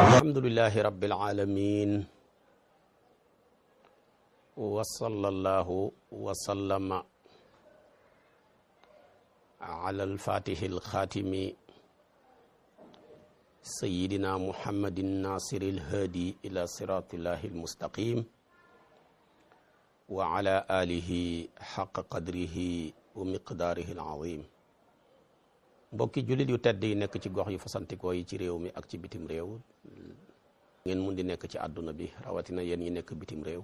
alhamdulillahi rabbil alamin wa sallallahu wa sallama ala al-fatihi al-khatimi sayyidina muhammadin nasiril hadi ila siratillahi al-mustaqim wa ala alihi haqqa qadrihi wa miqdarihi al-azim. mbokki jullit yu tedd yi nekk ci gox yu fasantikoo yi ci réew mi ak ci bitim réew ngeen mun di nekk ci àdduna bi rawatina yéen ñi nekk bitim réew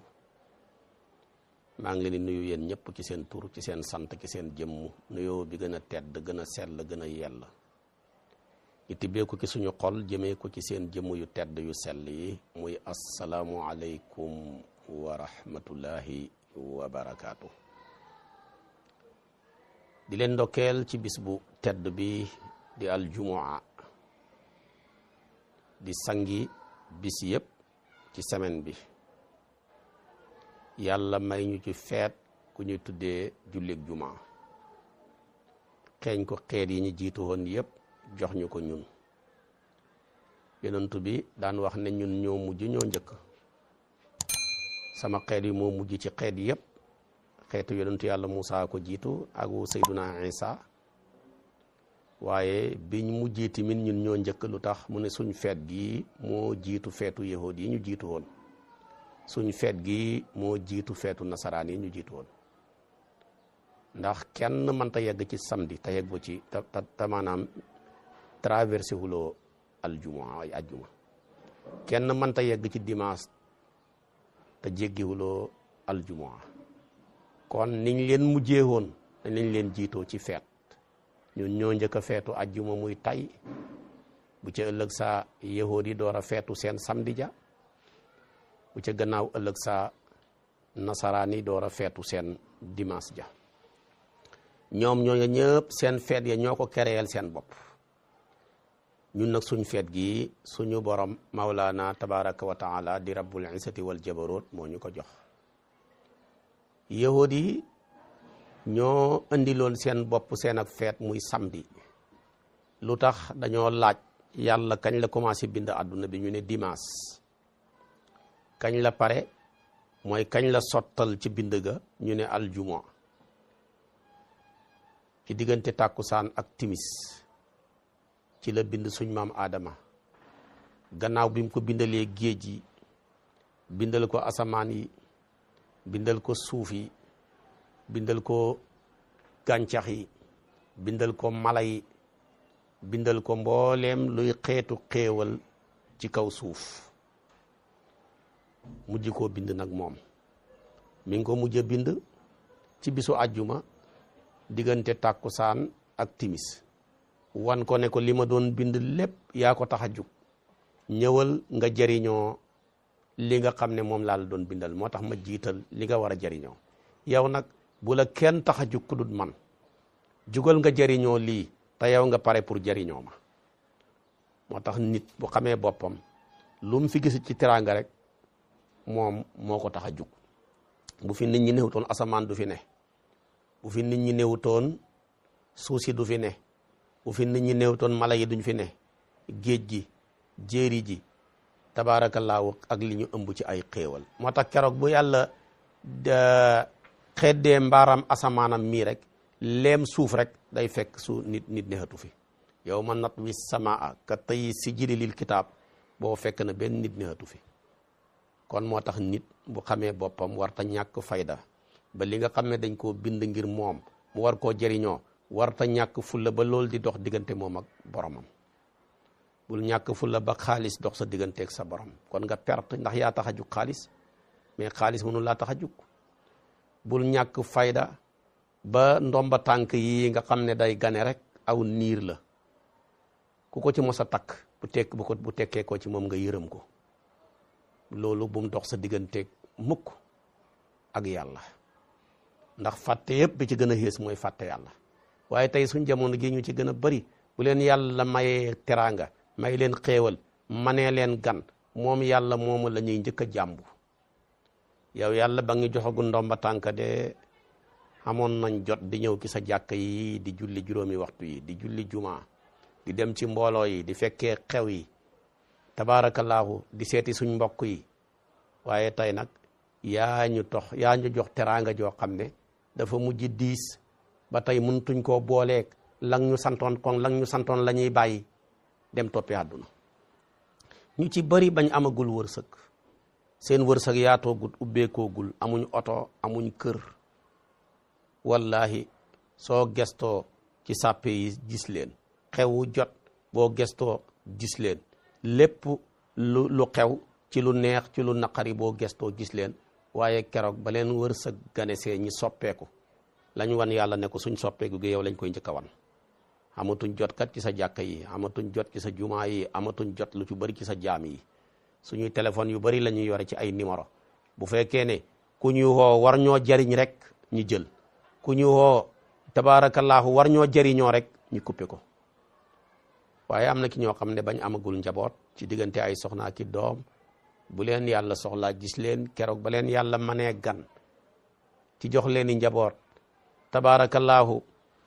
maa ngi leen di nuyu yéen ñëpp ci seen tur ci seen sant ci seen jëmm nuyoo bi gën a tedd gën a sell gën a yell ñu tibbee ko ci suñu xol jëmee ko ci seen jëmm yu tedd yu sell yi muy asalaamu aleykum wa rahmatullahi wa barakaatu. di leen ndokkeel ci bis bu tedd bi di aljumua di sangi bis yëpp ci semaine bi yàlla may ñu ci feet ku ñuy tuddee jullig jumaa xeeñ ko xeet yi ñu jiitu woon yëpp jox ñu ko ñun yonent bi daan wax ne ñun ñoo mujj ñoo njëkk sama xeet yi moo mujj ci xeet yëpp xeetu yonentu yàlla Muusa ko jiitu ak Seyduna Isa waaye biñ mujjee tamit ñun ñoo njëkk lu tax mu ne suñ feet gi moo jiitu feetu yahood yi ñu jiitu woon suñ feet gi moo jiitu feetu nasaraan yi ñu jiitu woon ndax kenn mënta yegg ci samedi te yegg ci te maanaam traversé huloo aljuma ay ajjuma kenn mënta yegg ci dimanche te jéggi huloo aljuma kon niñ leen mujjee woon nañ leen jiitoo ci feet ñun ñoo njëkk a feetu ajjuma muy tay bu ca ëllëg saa yahood yi door a feetu seen samedi ja bu ca gannaaw ëllëg saa nasaraan yi door a feetu seen dimanche ja ñoom ñooñu ñëpp seen feet ya ñoo ko kereyal seen bopp ñun nag suñ feet gi suñu borom Mawlaana tabaraka wa taala di rabbul izzati wal jabarut moo ñu ko jox. yahood yi ñoo indiloon seen bopp seen ak feet muy samedi lu tax dañoo laaj yàlla kañ la commencé bind àdduna bi ñu ne dimanche kañ la pare mooy kañ la sottal ci bind ga ñu ne aljuma ci diggante tàkkusaan ak timis ci la bind suñ maam Adama gannaaw bi mu ko bindalee géej yi bindal ko asamaan yi bindal ko suuf yi bindal ko gàncax yi bindal ko mala yi bindal ko mbooleem luy xeetu xéewal ci kaw suuf mujj koo bind nag moom mi ngi ko mujj a bind ci bisu àjjuma diggante tàkkusaan ak timis wan ko ne ko li ma doon bind lépp yaa ko tax a jug ñëwal nga jëriñoo li nga xam ne moom laa la doon bindal moo tax ma jiital li nga war a jëriñoo yow nag bu la kenn tax a jug ku dul man jugal nga jëriñoo lii te yow nga pare pour jëriñoo ma moo tax nit bu xamee boppam lu mu fi gis ci teraanga rek moom moo ko tax a jug bu fi nit ñi néewutoon asamaan du fi ne bu fi nit ñi néewutoon suuf si du fi ne bu fi nit ñi néewutoon mala yi duñ fi ne géej gi jéeri ji tabaarakallaahu ak li ñu ëmb ci ay xéewal moo tax keroog bu yàlla xeddee mbaaram asamaanam mii rek leem suuf rek day fekk su nit neexatu fi yow ma nat wi samaa ka tey si jiri lil kitaab boo fekk na benn nit neexatu fi kon moo tax nit bu xamee boppam warta ñàkk fayda ba li nga xam ne dañ koo bind ngir moom mu war koo jëriñoo warta ñàkk fulla ba loolu di dox diggante moom ak boromam bul ñàkk fulla ba xaalis dox sa digganteeg sa borom kon nga perte ndax yaa tax a jug xaalis mais xaalis mënul laa tax a jug bul ñàkk fayda ba ndomba tànk yi nga xam ne day gane rek aw niir la ku ko ci mos a takk bu tekkee ko ci moom nga yërëm ko loolu bu mu dox sa digganteeg mukk ak yàlla ndax fàtte yëpp bi ci gën a xées mooy fàtte yàlla waaye tey suñ jamono gi ñu ci gën a bari bu leen yàlla mayee teraanga may leen xéewal manee leen gan moom yàlla moomu la ñuy njëkk a jàmbu yow yàlla ba ngi joxagu ndomba tànk de amoon nañ jot di ñëw ki sa jàkka yi di julli juróomi waxtu yi di julli juma di dem ci mbooloo yi di fekkee xew yi tabaarakallaahu di seeti suñ mbokk yi waaye tey nag yaa ñu jox teraanga joo xam ne dafa mujj diis ba tey mëntuñ koo booleeg lang ñu santoon la ñuy bàyyi dem toppi àdduna ñu ci bari bañ amagul wërsëg seen wërsëg yaatoogul ubbeekoogul amuñ oto amuñ kër wallahi soo gestoo ci sàppe yi gis leen xewu jot boo gestoo gis leen lépp lu xew ci lu neex ci lu naqari boo gestoo gis leen waaye keroog ba leen wërsëg ganesee ñi soppeeku lañ wan yàlla ne ko suñ soppeeku gi yow lañ koy njëkk a wan amatuñ jot kat ci sa jàkka yi amatuñ jot ci sa jumaa yi amatuñ jot lu ci bari ci sa jaam yi suñuy téléphone yu bari la ñuy yore ci ay numéro bu fekkee ne ku ñu woo war ñoo jariñ rek ñu jël ku ñu woo tabaarakallaahu war ñoo jariñoo rek ñu coupé ko waaye am na ki ñoo xam ne bañ amagul njaboot ci diggante ay soxna ki doom bu leen yàlla soxlaa gis leen keroog ba leen yàlla manee gan ci jox leen i njaboot tabaarakallaahu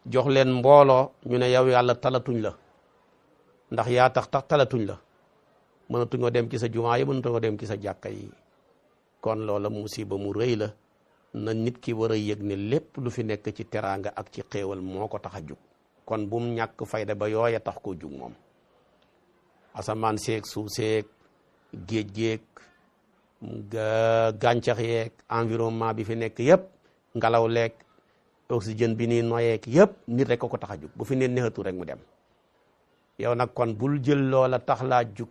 jox leen mbooloo ñu ne yow yàlla talatuñ la ndax yaa tax talatuñ la mënatuñoo dem ci sa jumaa yi mënatuñoo dem ci sa jàkka yi kon loola musiba mu rëy la na nit ki war a yëg ne lépp lu fi nekk ci teraanga ak ci xéewal moo ko tax a jug kon bu mu ñàkk fayda ba yooya tax koo jug moom asamaan seeg suuf seeg géej géeg gàncax yeeg environnement bi fi nekk yëpp ngelaw leeg oxygène bi ni noyeeg yëpp nit rek ko tax a jug bu fi ne neexatu rek mu dem yow nag kon bul jël loola tax laa jug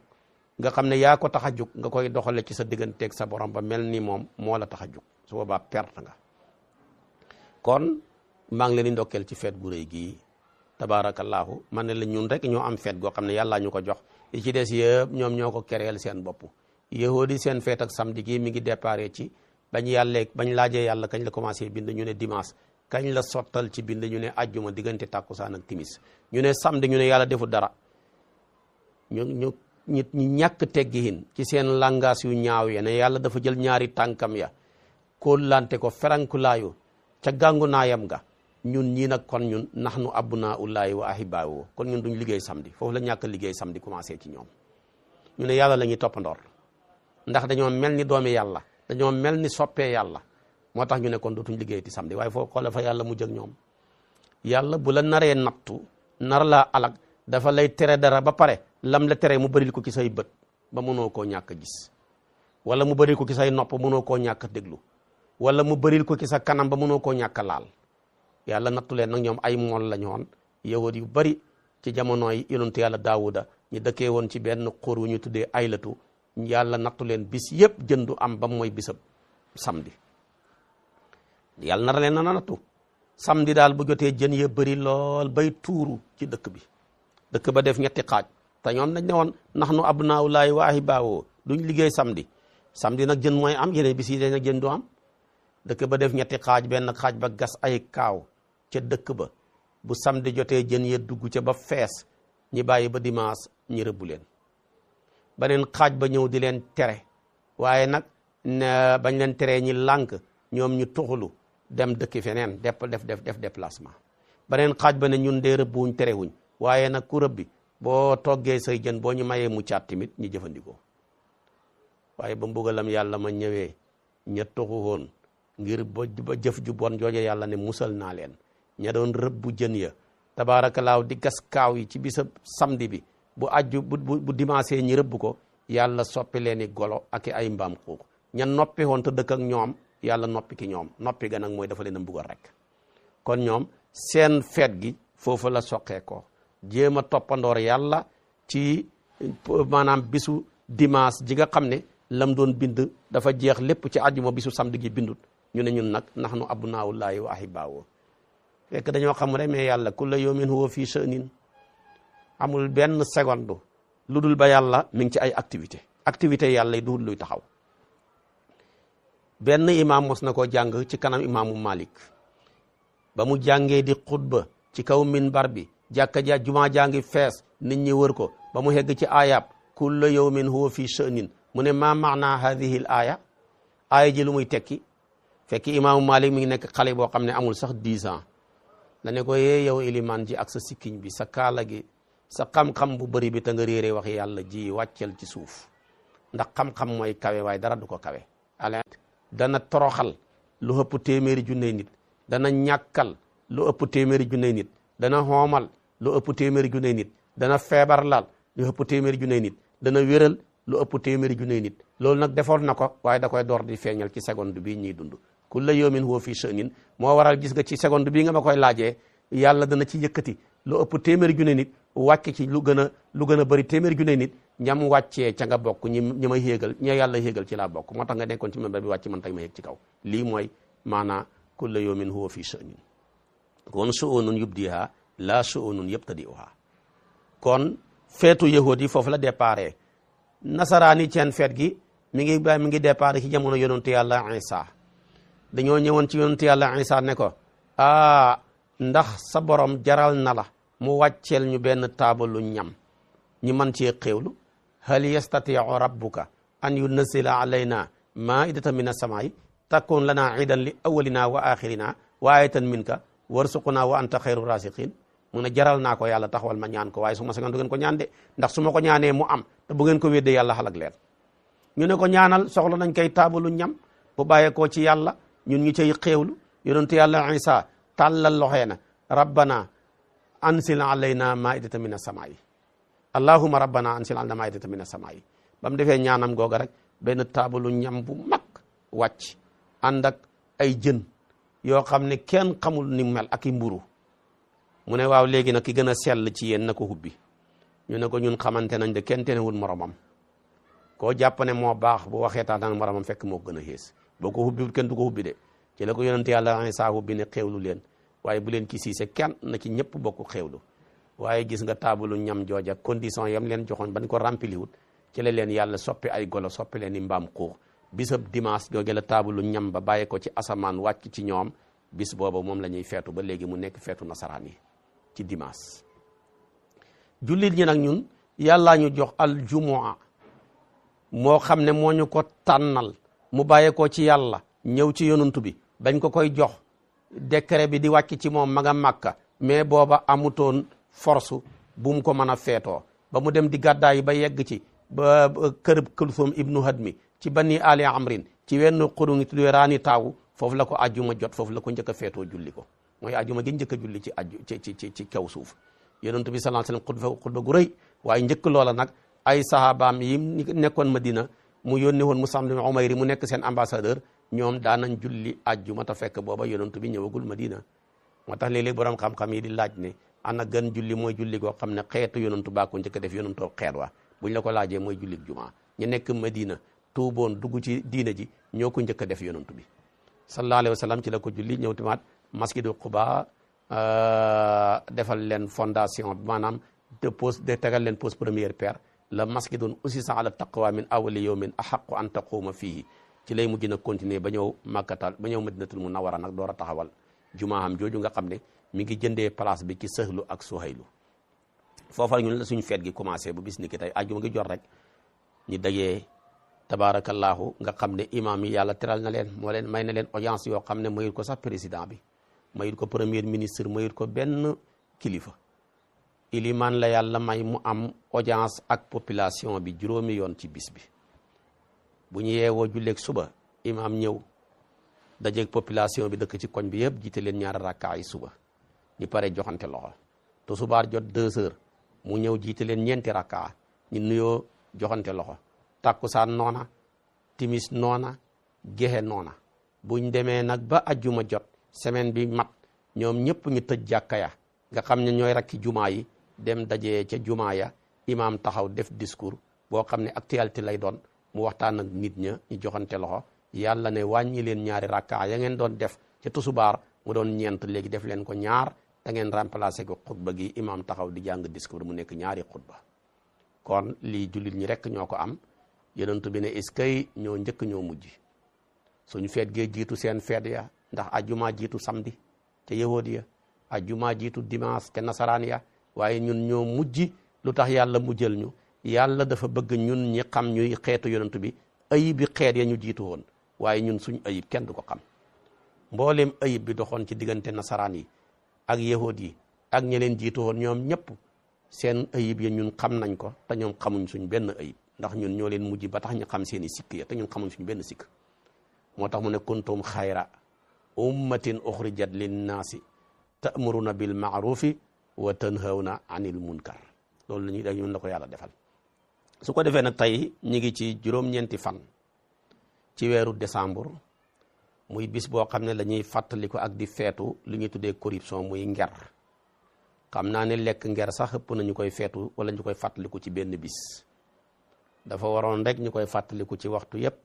nga xam ne yaa ko tax a jug nga koy doxale ci sa digganteeg sa borom ba mel ni moom moo la tax a jug su boobaa perte nga kon maa ngi leen di ndokkeel ci feet gu rëy gii tabaarakallaahu man ne la ñun rek ñoo am feet goo xam ne yàllaa ñu ko jox yi ci des yëpp ñoom ñoo ko kereel seen bopp yahoodi seen feet ak samedi gii mi ngi déparé ci bañ laajee yàlla kañ la commencé bind ñu ne dimanche kañ la sottal ci bind ñu ne ajjuma diggante tàkkusaan ak timis ñu ne samedi ñu ne yàlla deful dara ñu ñàkk teggihin ci seen langage yu ñaaw ya ne yàlla dafa jël ñaari tànkam ya kóolante ko ferankulaayu ca gàngu naayam ga ñun ñii nag kon ñun nahnu abnaullahi wa ahibaahu kon ñun duñ liggéey samedi foofu la ñàkk liggéey samedi commencé ci ñoom ñu ne yàlla la ñuy toppandoor ndax dañoo mel ni doomi yàlla dañoo mel ni soppee yàlla moo tax ñu ne kon dootuñ liggéey ti samedi waaye foo xoole fa yàlla mu jëg ñoom yàlla bu la naree nattu nar laa alag dafa lay tere dara ba pare lam la tere mu bëril ko ci say bët ba mënoo koo ñàkk a gis wala mu bëril ko ci say nopp mënoo koo ñàkk a déglu wala mu bëril ko ci sa kanam ba mënoo koo ñàkk a laal yàlla nattu leen nag ñoom ay mool la ñoon yahud yu bari ci jamonoy yonentu yàlla daawuda ñu dëkkee woon ci benn xur wu ñu tuddee aylatu yàlla nattu leen bis yëpp jëndu am ba mooy bisab samedi yàlla nar leen na nattu samedi daal bu jotee jën ya bëri lool bay tuuru ci dëkk bi dëkk ba def ñetti xaaj te ñoom dañ ne woon nahnu abnaaullaahi wa ahibaahu duñ liggéey samedi nag jën mooy am yeneen bis yi nag jën du am dëkk ba def ñetti xaaj benn xaaj ba gas ay kaaw ca dëkk ba bu samedi jotee jën ya dugg ca ba fees ñi bàyyi ba dimanche ñi rëbbu leen beneen xaaj ba ñëw di leen tere waaye nag bañ leen teree ñi lànk ñoom ñu tuxulu dem dëkki feneen def déplacement beneen xaaj ba ne ñun dee rëbbuwuñ terewuñ waaye nag ku rëbbi boo toggee say jën boo ñu mayee muccaat tamit ñu jëfandikoo waaye ba mbugalam yàlla ma ñëwee ña tuxu woon ngir ba jëf ju bon jooje yàlla ne musal naa leen ña doon rëbbu jën ya tabaarakallaahu di gas kaaw yi ci bisa samedi bi bu dimanche ñi rëbb ko yàlla soppi leen i golo ak ay mbaam xuux ña noppi woon te dëkk ak ñoom yàlla noppi ki ñoom noppi ga nag mooy dafa leen a mbugal rek kon ñoom seen feet gi foofu la soqee ko jéem a toppandoor yàlla ci maanaam bisu dimanche ji nga xam ne lam doon bind dafa jeex lépp ci àjjuma bisu samedi gi bindut ñu ne ñun nag nahnu abnaaullaahi wa ahibaahu fekk dañoo xam rek mais yàlla kulla yawmin huwa fii sha'nin amul benn seconde lu dul ba yàlla mi ngi ci ay activité yàlla yi duhul luy taxaw benn imaam mos na koo jàng ci kanam imaamu Malik ba mu jàngee di xutba ci kaw minbar bi jàkka ja jumaa jàngi fees nit ñi wër ko ba mu hegg ci ayab kulla yawmin huwa fii sha'nin mu ne maa maana hadihi l aaya ji lu muy tekki fekk imaamu Malik mi ngi nekk xale boo xam ne amul sax 10 ans la ne ko yee yow ilimaan ji ak sa sikkiñ bi sa kaala gi sa xam-xam bu bëri bi te nga réeree wax yàlla ji wàccel ci suuf ndax xam-xam mooy kawe waaye dara du ko kawe dana toroxal lu ëpp téeméeri junney nit dana ñàkkal lu ëpp téeméeri junney nit dana xoomal lu ëpp téeméeri junney nit dana feebarlal lu ëpp téeméeri junney nit dana wéral lu ëpp téeméeri junney nit loolu nag defoon na ko waaye da koy door di feeñal ci seconde bii ñuy dund kulla yawmin huwa fi sha'nin moo waral gis nga ci seconde bii nga ma koy laajee yàlla dana ci yëkkati lu ëpp téeméeri junney nit wàcc ci lu gën a bëri téeméeri junney nit ñam wàccee ca nga bokk ñi ma yéegal ña yàlla yéegal ci laa bokk moo tax nga nekkoon ci membre bi wàcc man tey ma yéeg ci kaw lii mooy maanaa kulla yawmin huwa fi sha'nin kon shu'unun yubdiha la shu'unun yabtadi'uha kon feetu yahud yi foofu la déparé nasaraani seen feet gi mi ngi déparé ci jamono yonentu yàlla Isa dañoo ñëwoon ci yonentu yàlla Isa ne ko ndax sa borom jaral na la mu wàcceel ñu benn taabalu ñam ñu mën cee xéewlu hal yastati'u rabbuka an yunazzila alayna maa'idatan mina samaa'i takun lana iidan li awwalina wa axirina wa ayatan minka warzuqna wa anta xayru raziqin mu ne jaral naa ko yàlla taxawal ma ñaan ko waaye su ma sañoon du ngeen ko ñaan de ndax su ma ko ñaanee mu am te bu ngeen ko weddee yàlla xalak leen ñu ne ko ñaanal soxla nañ koy taabalu ñam bu bàyyeekoo ci yàlla ñun ñu cay xéewlu yonentu yàlla Isa tàllal loxee na rabbana ansil alayna maidatan min as-samaa'i allahumma rabbana ansil alayna maidatan min as-samaa'i ba mu defee ñaanam googa rek benn taabalu ñam bu mag wàcc ànd ak ay jën yoo xam ne kenn xamul ni mel ak i mburu mu ne waaw léegi nag ki gën a sell ci yéen na ko hubbi ñu ne ko ñun xamante nañ de kenn tenewul moromam koo jàpp ne moo baax bu waxee tax nag moromam fekk moo gën a xees boo ko hubbiwul kenn du ko hubbi de ci la ko yonent yàlla Isaa hubbi ne xéewlu leen waaye bu leen ci siise kenn na ci ñëpp bokk xéewlu waaye gis nga taabalu ñam jooja condition yam leen joxoon bañ ko rempli ci la leen yàlla soppi ay golo soppi leen i mbaam xuux bisab dimanche jooge la taabalu ñam ba bàyyi ko ci asamaan wàcc ci ñoom bis booba moom la ñuy feetu ba léegi mu nekk feetu nasaraan yi ci dimanche jullit ñi nag ñun yàllaa ñu jox al jumua moo xam ne moo ñu ko tànnal mu bàyyee ko ci yàlla ñëw ci yonantu bi bañ ko koy jox décret bi di wàcc ci moom ma nga Màkka mais booba amutoon force bu mu ko mën a feetoo ba mu dem di gàddaay ba yegg ci ba kër Kulsum ibnu Hadmi ci bani Ali Amrin ci wenn xuru ngi tuddee Raani Taawu foofu la ko ajjuma jot foofu la ko njëkk a feetoo julli ko mooy ajjuma gi njëkk a julli ci aju ci kaw suuf yonent bi sallallahu alayhi wasallam xutba gu rëy waaye njëkk loola nag ay sahabaam yi nekkoon Madina mu yónni woon Mus'ab ibn Umayr mu nekk seen ambassadeur ñoom daanañ julli ajjuma ta fekk booba yonent bi ñëwagul Madina moo tax léeg-léeg borom xam-xam yi di laaj ne ana gën julli mooy julli goo xam ne xeetu yonentu baa ko njëkk a def yonentoo xeet wa buñ la ko laajee mooy julli jumaa ñu nekk Madina tuuboon dugg ci diina ji ñoo ko njëkk a def yonentu bi sallallahu alayhi wa sallam ci la ko julli ñëw timaat masjidu Quba defal leen fondation bi maanaam de tegal leen pose première pierre la masjidun ussisa ala taqwa min awwali yawmin ahaqqu an taquma fihi ci lay mujj na continuer ba ñëw Makkatal ba ñëw Madinatul Munawwara nag door a taxawal jumaam jooju nga xam ne mi ngi jëndee place bi ci Sahlu ak Suhaylu foofa ñun la suñu feet gi commencé bu bis ni ki tey ajjuma ngi jot rek ñi dajee tabarakallahu nga xam ne imam yi yàlla teral na leen moo leen may na leen audience yoo xam ne mayul ko sax président bi mayul ko premier ministre mayul ko benn kilifa iliman la yàlla may mu am audience ak population bi juróomi yoon ci bis bi bu ñu yeewoo julleeg suba imam ñëw dajeeg population bi dëkk ci koñ bi yëpp jiite leen ñaari rakkaa yi suba ñu pare joxante loxo te subaar jot 2 heures mu ñëw jiite leen ñeenti rakkaa ñu nuyoo joxante loxo takkusaan noona timis noona gexe noona buñ demee nag ba ajjuma jot semaine bi mat ñoom ñëpp ñu tëj jàkka ya nga xam ne ñooy rakki jumaa yi dem dajee ca jumaa ya imaam taxaw def discours boo xam ne actualité lay doon mu waxtaan ak nit ña ñu joxante loxo yàlla ne wàññi leen ñaari rakka ya ngeen doon def ca tusubaar mu doon ñeent léegi def leen ko ñaar da ngeen remplacer ko xutba gi imaam taxaw di jàng discours mu nekk ñaari xutba kon lii jullit ñi rek ñoo ko am yonent bi ne est-ce que ñoo njëkk ñoo mujj suñu feet gee jiitu seen feet ya ndax ajjuma jiitu samedi ca yahood ya ajjuma jiitu dimanche ca nasaraan ya waaye ñun ñoo mujj lu tax yàlla mujjal ñu yàlla dafa bëgg ñun ñi xam ñuy xeetu yonent bi ayib bi xeet ya ñu jiitu woon waaye ñun suñ ayib kenn du ko xam mboolem ayib bi doxoon ci diggante nasaraan yi ak yahud yi ak ñi leen jiitu woon ñoom ñëpp seen ayib ya ñun xam nañ ko te ñoom xamuñ suñ benn ayib ndax ñun ñoo leen mujj ba tax ñu xam seeni sikk ya te ñun xamuñ suñ benn sikk moo tax mu ne kuntum xayra ummatin uxrijat linnaasi ta'muruna bil ma'rufi wa tanhawna anil munkar loolu la ñuy def ñun la ko yàlla defal su ko defee nag tey ñi ngi ci juróom-ñeenti fan ci weeru décembre muy bis boo xam ne la ñuy fàttaliku ak di feetu li ñuy tuddee corruption muy nger xam naa ne lekk nger sax ëpp na ñu koy feetu wala ñu koy fàttaliku ci benn bis dafa waroon rek ñu koy fàttaliku ci waxtu yëpp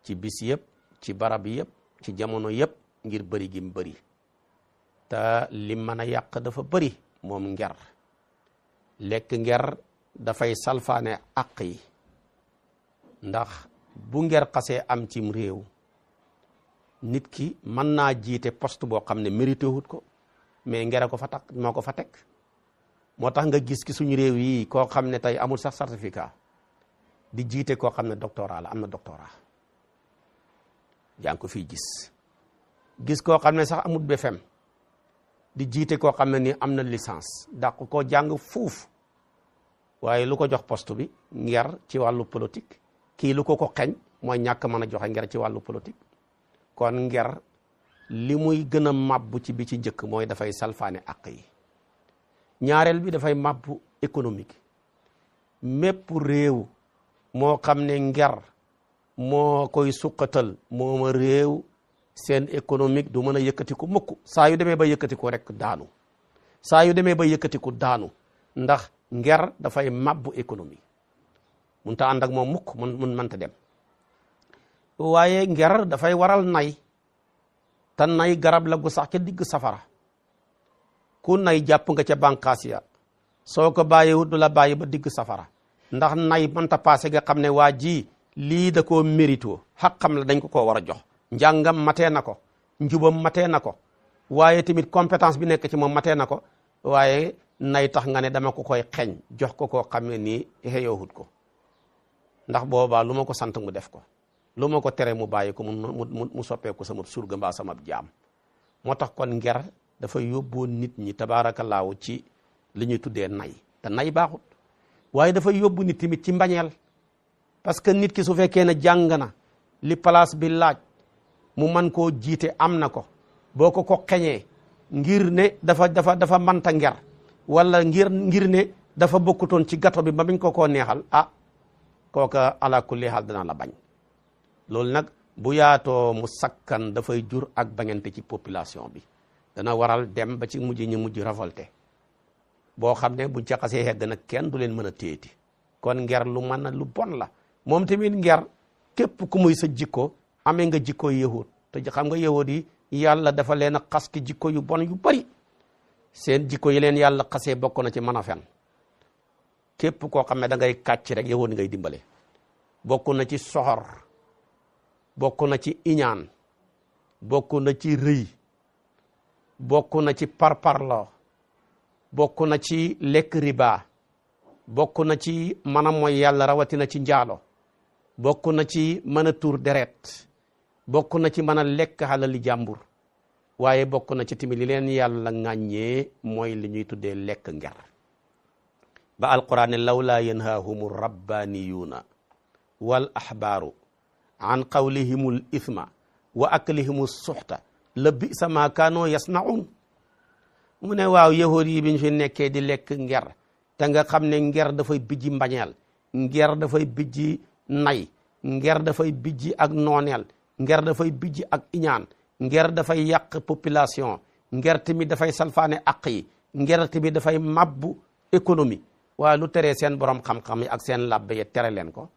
ci bis yëpp ci barab yëpp ci jamono yëpp ngir bëri gi mu bëri te li mën a yàq dafa bëri moom nger lekk nger dafay salfaane àq yi ndax bu nger xasee am cim réew nit ki mën naa jiite poste boo xam ne mérité wut ko mais ngere ko fa tak moo ko fa teg moo tax nga gis ki suñu réew yi koo xam ne tey amul sax certificat di jiite koo xam ne doctorat la am na doctorat yaa ngi ko fii gis koo xam ne sax amul BFEM di jiite koo xam ne ni am na licence dàq koo jàng fuuf waaye lu ko jox poste bi nger ci wàllu politique kii lu ko xeñ mooy ñàkk mën a joxe nger ci wàllu politique kon nger li muy gën a màbbu ci bi ci njëkk mooy dafay salfaane àq yi ñaareel bi dafay màbbu économique mépp réew moo xam ne nger moo koy suqatal mooma réew seen économique du mën a yëkkatiku mukk saa yu demee ba yëkkatiku rek daanu saa yu demee ba yëkkatiku daanu ndax nger dafay màbbu économie mun ta ànd ak moom mukk mun mënta dem waaye nger dafay waral nay te nay garab la gu sax ca digg safara ku nay jàpp nga ca bànqaas ya soo ko bàyyiwut du la bàyyi ba digg safara ndax nay mënta passé nga xam ne waa ji lii da koo mérito xaqam la dañ ko koo war a jox njàngam matee na ko njubam matee na ko waaye tamit compétence bi nekk ci moom matee na ko waaye nay tax nga ne dama ko koy xeñ jox ko koo xam ne nii xëyoowut ko ndax boobaa lu ma ko sant mu def ko lu ma ko tere mu bàyyi ko mu soppeeku sama surga mbaa sama jaam moo tax kon nger dafa yóbboo nit ñi tabaarakallaahu ci li ñuy tuddee nay te nay baaxut waaye dafa yóbbu nit tamit ci mbañeel parce que nit ki su fekkee ne jàng na li place bi laaj mu man koo jiite am na ko boo ko xeñee ngir ne dafa manta nger wala ngir ne dafa bokkutoon ci gato bi ba biñ ko koo neexal kooka ala kulli haal dana la bañ loolu nag bu yaatoo mu sakkan dafay jur ak bañante ci population bi dana waral dem ba ci mujj ñu mujj révolté boo xam ne buñ ca xasee hegg nag kenn du leen mën a téeti kon nger lu mën a lu bon la moom tamit nger képp ku muy sa jikko amee nga jikko yahud te xam nga yahud yi yàlla dafa leen a xas ki jikko yu bon yu bari seen jikko yi leen yàlla xasee bokk na ci mën a fen képp koo xam ne da ngay kàcc rek yahud ngay dimbale bokk na ci soxor bokk na ci iñaan bokk na ci rëy bokk na ci parparloo bokk na ci lekk riba bokk na ci mën a mooy yàlla rawatina ci njaalo bokk na ci mën a tuur deret bokk na ci mën a lekk xalali jàmbur waaye bokk na ci tamit li leen yàlla ŋàññee mooy li ñuy tuddee lekk nger ba alquran ne lawlaa yanhaahumu rabbaniyuuna wal ahbaaru an qawlihimul ithma wa aklihimu suxta la bisa ma kaanoo yasnaun mu ne waaw yahud yi bi ñu fi nekkee di lekk nger te nga xam ne nger dafay bijji mbañeel nger dafay bijji nay nger dafay bijji ak nooneel nger dafay bijji ak iñaan nger dafay yàq population nger tamit dafay salfaane aq yi nger tamit dafay mabbu économie waaye lu teree seen borom xam-xam yi ak seen labbe yi tere leen ko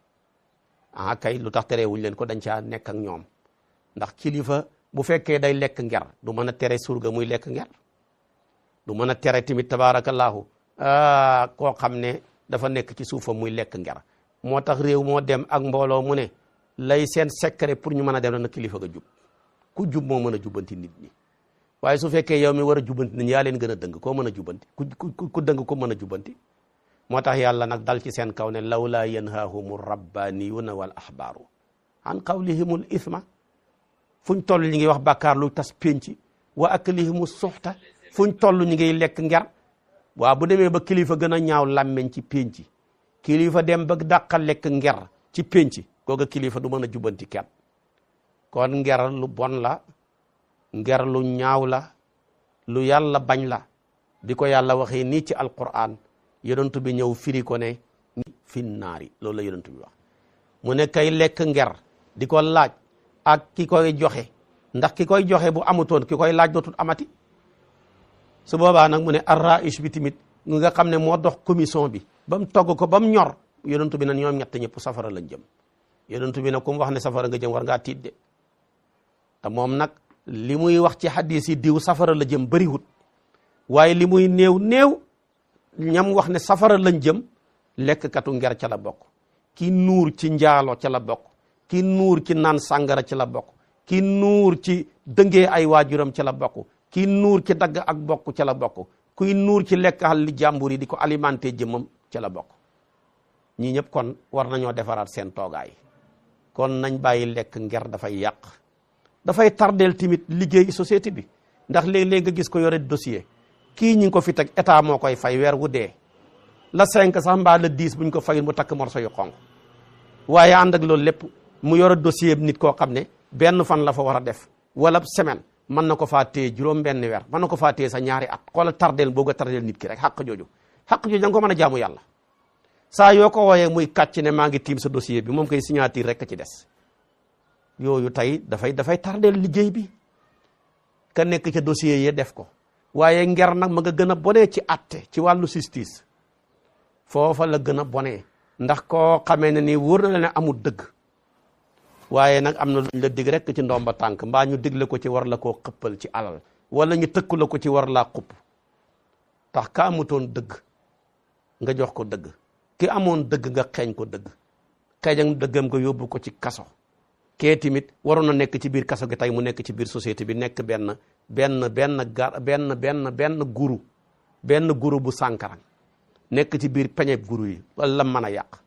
kay lu tax teree wuñ leen ko dañ caa nekk ak ñoom ndax kilifa bu fekkee day lekk nger du mën a tere surga muy lekk nger du mën a tere tamit tabaarakallaahu koo xam ne dafa nekk ci suufam muy lekk nger moo tax réew moo dem ak mbooloo mu ne lay seen secret pour ñu mën a dem na kilifa ga jub ku jub moo mën a jubbanti nit ñi waaye su fekkee yow mi war a jubbanti nit ñi yaa leen gën a dëng koo mën a jubbanti ku dëng ko mën a jubbanti moo tax yàlla nag dal ci seen kaw ne lawlaa yanhaahumu rabbaniyuuna wal ahbaaru an qawlihimul ithma fuñ toll ñi ngi wax bàkkaar lu tas pénc wa aklihimu suxta fuñ toll ñi ngiy lekk nger waaw bu demee ba kilifa gën a ñaaw làmmeñ ci pénc kilifa dem ba dàqa lekk nger ci pénc googa kilifa du mën a jubanti kenn kon nger lu bon la nger lu ñaaw la lu yàlla bañ la di ko yàlla waxee nii ci alquran yonent bi ñëw firi ko ne fi naari loolu la yonent bi wax mu ne kay lekk nger di ko laaj ak ki koy joxe ndax ki koy joxe bu amutoon ki koy laaj dootul amati su boobaa nag mu ne arraish bi tamit nga xam ne moo dox commission bi ba mu togg ko ba mu ñor yonent bi ne ñoom ñett ñëpp safara lañ jëm yonent bi ne ku mu wax ne safara nga jëm war ngaa tiit de te moom nag li muy wax ci hadis yi diw safara la jëm bëriwut waaye li muy néew ñam wax ne safara lañ jëm lekkkatu nger ca la bokk ki nuur ci njaalo ca la bokk ki nuur ci naan sàngara ci la bokk ki nuur ci dëngee ay waajuram ci la bokk ki nuur ci dagg ak bokk ca la bokk kuy nuur ci lekk xal li jàmbur yi di ko alimenté jëmmam ca la bokk ñii ñëpp kon war nañoo defaraat seen toogaay kon nañ bàyyi lekk nger dafay yàq dafay tardeel tamit liggéey société bi ndax léeg-léeg nga gis ko yore dossier kii ñi ngi ko fi teg état moo koy fay weer wu dee la 5 sax mbaa la 10 buñ ko fayul mu takk morso yu xonq waaye ànd ak loolu lépp mu yore dossier nit koo xam ne benn fan la fa war a def wala semaine mën na ko faa téye juróom benn weer mën na ko faa téye sa ñaari at xoolal tardeel boobu nga tardeel nit ki rek xàq jooju da nga ko mën a jaamu yàlla saa yoo ko wooyee muy kàcc ne maa ngi tiim sa dossier bi moom koy signature rek ci des yooyu tey dafay tardeel liggéey bi ka nekk ca dossier yi def ko waaye nger nag ma nga gën a bonee ci atte ci wàllu justice foofa la gën a bonee ndax koo xamee ne nii wóor na la ne amul dëgg waaye nag am na luñ la dig rek ci ndomba tànk mbaa ñu digle ko ci war la koo xëppal ci alal wala ñu tëkku la ko ci war laa xupp tax ka amutoon dëgg nga jox ko dëgg ki amoon dëgg nga xeeñ ko dëgg xeeñam dëggam nga yóbbu ko ci kaso kee tamit waroon na nekk ci biir kaso gi tey mu nekk ci biir société bi nekk benn guru bu sànkarang nekk ci biir peñeb guru yi wala la mën a yàq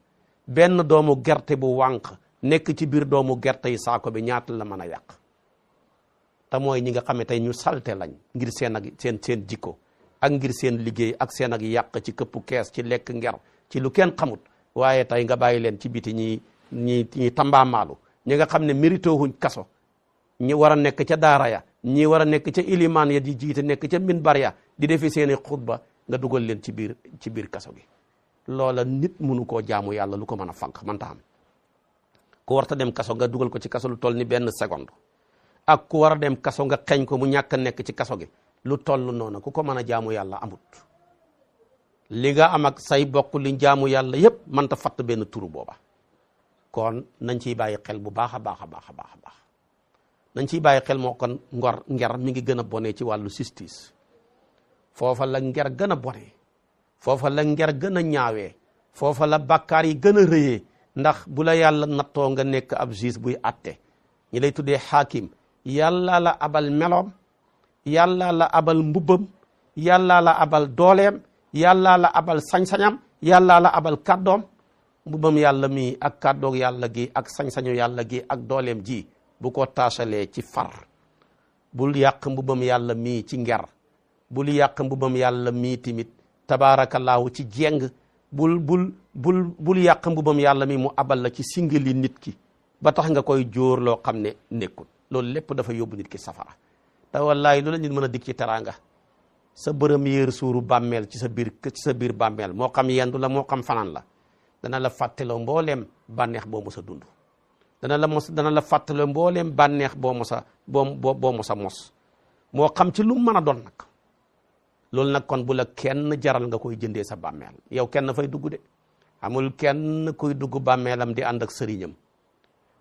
benn doomu gerte bu wànq nekk ci biir doomu gerte yi saako bi ñaata la mën a yàq te mooy ñi nga xam ne tey ñu salte lañ ngir seen jikko ak ngir seen liggéey ak seen ak yàq ci këppu kees ci lekk nger ci lu kenn xamut waaye tey nga bàyyi leen ci biti ñi tambaamaalu ñi nga xam ne mérité wuñ kaso ñi war a nekk ca daara ya ñi war a nekk ca ilimaan ya di jiite nekk ca minbar ya di defi seeni xutba nga dugal leen ci biir kaso gi loola nit mënu koo jaamu yàlla lu ko mën a fanq man ta am ku war ta dem kaso nga dugal ko ci kaso lu toll ni benn seconde ak ku war a dem kaso nga xeñ ko mu ñàkk a nekk ci kaso gi lu toll noonu ku ko mën a jaamu yàlla amut li nga am ak say bokk li jaamu yàlla yépp man ta fatt benn turu booba kon nañ ciy bàyyi xel bu baax a baax nañ ciy bàyyi xel moo kon nger mi ngi gën a bonee ci wàllu justice foofa la nger gën a bonee foofa la nger gën a ñaawee foofa la bàkkaar yi gën a rëyee ndax bu la yàlla nattoo nga nekk ab juge buy atte ñi lay tuddee xaakim yàlla la abal meloom yàlla la abal mbubbam yàlla la abal dooleem yàlla la abal sañ-sañam yàlla la abal kàddoom mbubbam yàlla mi ak kàddoog yàlla gi ak sañ-sañu yàlla gi ak dooleem ji bu ko taasalee ci far bul yàq mbubbam yàlla mii ci nger bul yàq mbubbam yàlla mii timit tabaarakallaahu ci jeng bul yàq mbubbam yàlla mi mu abal la ci singali nit ki ba tax nga koy jóor loo xam ne nekkul loolu lépp dafa yóbbu nit ki safara te wallaay lu la nit mën a dig ci teraanga sa bërëm yéer suuru bàmmeel ci sa biir bàmmeel moo xam yendu la moo xam fanaan la dana la fàttaloo mbooleem bànneex boo mos a dund dana la fàttaloo mbooleem bànneex boo mos a mos moo xam ci lu mën a doon nag loolu nag kon bu la kenn jaral nga koy jëndee sa bàmmeel yow kenn fay dugg de amul kenn kuy dugg bàmmeelam di ànd ak sëriñam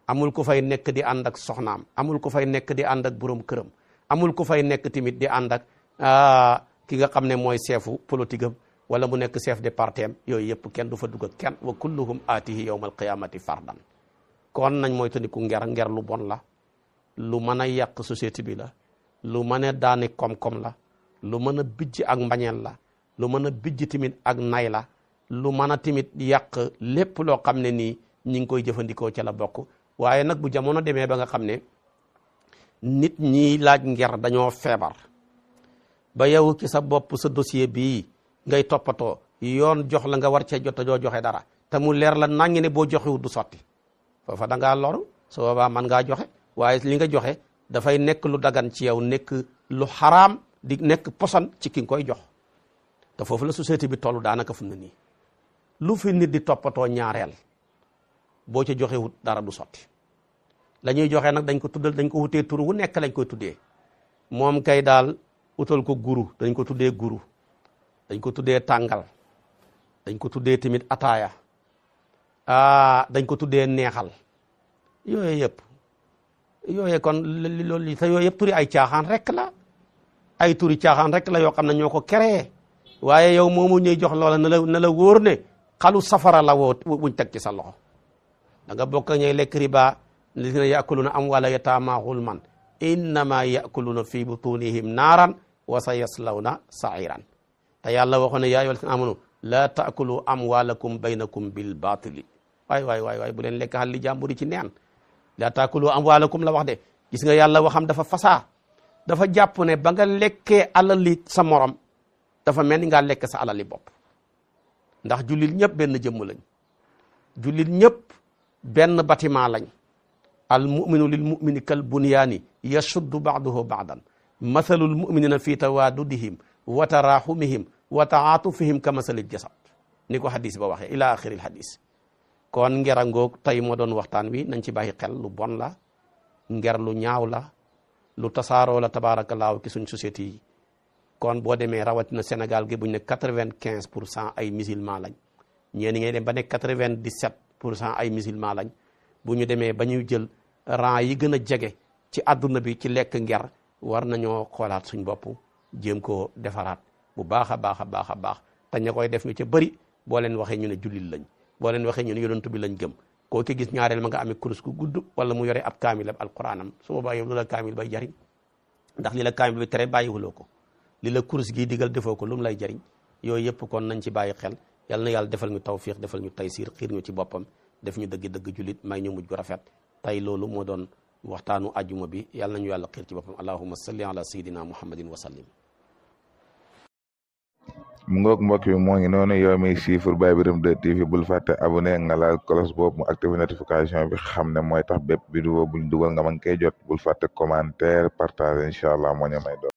amul ku fay nekk di ànd ak soxnaam amul ku fay nekk di ànd ak borom këram amul ku fay nekk tamit di ànd ak ki nga xam ne mooy chefu politique am wala mu nekk chef de parti am yooyu yëpp kenn du fa dugg ak kenn wa kulluhum aatihi yawmal qiyamati fardan kon nañ mooy tandiku nger lu bon la lu mën a yàq société bi la lu mën a daani koom-koom la lu mën a bijj ak mbañeel la lu mën a bijj tamit ak nay la lu mën a tamit yàq lépp loo xam ne nii ñi ngi koy jëfandikoo ca la bokk waaye nag bu jamono demee ba nga xam ne nit ñi laaj nger dañoo feebar ba yow ci sa bopp sa dossier bii ngay toppatoo yoon jox la nga war cee jot joo joxe dara te mu leer la naññ ne boo joxewut du sotti foofa da ngaa loru su boobaa mën ngaa joxe waaye li nga joxe dafay nekk lu dagan ci yow nekk lu xaraam di nekk poson ci ki nga koy jox te foofu la société bi toll daanaka fu mu ne nii lu fi nit di toppatoo ñaareel boo ca joxewut dara du sotti la ñuy joxe nag dañ ko wutee tur wu nekk lañ koy tuddee moom kay daal utal ko guru dañ ko tuddee guru dañ ko tuddee tàngal dañ ko tuddee tamit ataaya dañ ko tuddee neexal yooyu kon loolu te yooyu yëpp turi ay caaxaan rek la ay turi caaxaan rek la yoo xam ne ñoo ko créé waaye yow moomu ñuy jox loola na la wóor ne xalu safara la woo wuñ teg ci sa loxo da nga bokk ñay lekk riba alladina yakuluna amwala yataama xulman innama yakuluna fi butunihim naaran wa sa yaslawna sairan te yàlla waxoon ne yaa ayyuhal lazina amanu laa taakulu amwalakum baynakum bil batili waay bu leen lekk xal li jàmbur ci neen laa taakulu amwalakum la wax de gis nga yàlla waxam dafa fasaa dafa jàpp ne ba nga lekkee alali sa morom dafa mel ni ngaa lekk sa alali bopp ndax jullit ñëpp benn jëmm lañ jullit ñëpp benn bâtiment lañ al muminu lil mumini kal bunyaani yashuddu ba'duhu ba'dan mathalul muminina fi tawaadudihim wa taraxumihim wa taatufihim ka masalil jasad ni ko hadis ba waxee ila axiril hadis kon ngera ngoog tey moo doon waxtaan wi nañ ci bàyyi xel lu bon la nger lu ñaaw la lu tasaaroo la tabaarakallaahu ci suñ société yi kon boo demee rawatina Sénégal gi buñ ne 95% ay musulman lañ ñeen ngay dem ba ne 97% ay musulman lañ bu ñu demee ba ñuy jël rang yi gën a jege ci àdduna bi ci lekk nger war nañoo xoolaat suñ bopp jéem koo defaraat bu baax a baax te ña koy def ñu ca bëri boo leen waxee ñu ne jullit lañ boo leen waxee ñu ne yonent bi lañ gëm koo ki gis ñaareel ma nga amee kurus ku gudd wala mu yore ab kaamil ab alquranam su boobaa yow lu la kaamil bay jariñ ndax li la kaamil bi tere bàyyiwuloo ko li la kurus gii digal defoo ko lu mu lay jariñ yooyu yëpp kon nañ ci bàyyi xel yal na yàlla defal ñu tawfiq defal ñu taysiir xiir ñu ci boppam def ñu dëgg jullit may ñu mujj gu rafet tey loolu moo doon waxtaanu ajuma bi yàlla nañu yàlla xiir ci boppam allahumma salli ala sayidina muhammadin wa sallim. mu ngoog mbokk bi moo ngi noonu yow mi siifur Baye Birame 2 TV bul fàtte abonné nga laal cloche boobu mu activé notification bi xam ne mooy tax bépp vidéo buñ dugal nga mën koy jot bul fàtte commentaire partage incha allah moo ñu may doon